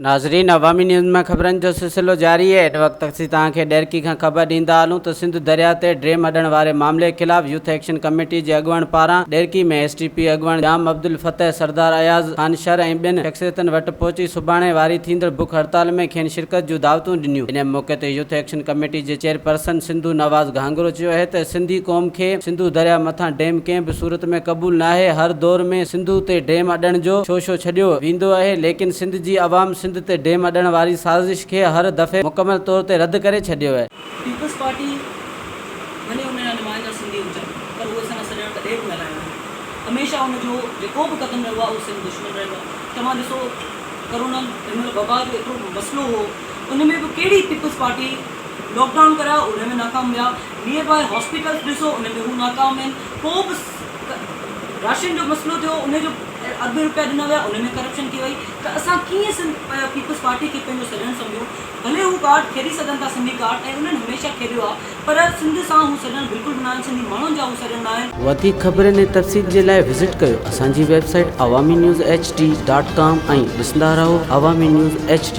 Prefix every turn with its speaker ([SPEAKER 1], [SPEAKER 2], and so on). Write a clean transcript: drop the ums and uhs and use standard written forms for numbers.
[SPEAKER 1] ناظرين عوامي نيوز ۾ خبرن جو سلسلو جاري آهي هن وقت اسين توهان کي ڏهرڪي کان خبر ڏيندا هلون ته سنڌ درياء تي ڊيم اڏڻ واري معاملي خلاف يوٿ ايڪشن ڪميٽي جي اڳواڻ پاران ڏهرڪي ۾ ايس ٽي پي اڳواڻ ڄام عبدالفتح سردار اياز خان شر ۽ ٻين شخصيتن وٽ پهچي سڀاڻي واري ٿيندڙ بک هڙتال ۾ کين شرڪت جون دعوتون ڏنيون ان موقعي تي يوٿ ايڪشن ڪميٽي جي چيئرپرسن سنڌو نواز گهانگهرو چيو اهي ته سنڌي قوم کي سنڌو درياء مٿان ڊيم ڪنهن به صورت ۾ قبول ناهي، هر دور ۾ سنڌو تي ڊيم اڏڻ جو شوشو ڇڏيو ويندو اهي، ليڪن سنڌ جي عوام سنڌ تي ڊيم اڏڻ واري سازش کي هر دفعي مڪمل طور تي رد ڪري ڇڏيو اهي.
[SPEAKER 2] پيپلز پارٽي ڀلي ان جا نمائندا سنڌي هجن پر اهي اسان جا سڄڻ ڪڏهن به نه رهيا آهن. هميشه ان جو جيڪو به قدم رهيو آهي اهو سنڌ دشمن رهيو آهي. توهان ڏسو ڪرونا هن مهل وبا جو ايترو مسئلو هو ان ۾ به ڪهڙي پيپلز پارٽي لاڪ ڊائون ڪرايو ان ۾ ناڪام ويا، نيئر باء هاسپيٽلز ڏسو ان ۾ هو ناڪام آهن، ڪو به راشن جو مسئلو ٿيو ان جو اربين روپيا ڏنا ويا ان ۾ ڪرپشن ٿي وئي ته اسان ڪيئن سنڌ پيپلز پارٽي کي پنهنجو سڄڻ سمجهون ڀلي هو ڪارڊ کيڏي سگهن ٿا سنڌي ڪارڊ ۽ انهن هميشه کيڏيو آهي پر سنڌ سان هو سڄڻ بلڪل به ناهن سنڌي ماڻهن جا هو سڄڻ ناهن.
[SPEAKER 1] وڌيڪ خبرن ۽ تفصيل جي لاء وزٽ ڪيو اسان جي website Awami news H D dot com ۽ ڏسندا رهو عوامي نيوز ايڇ ڊي.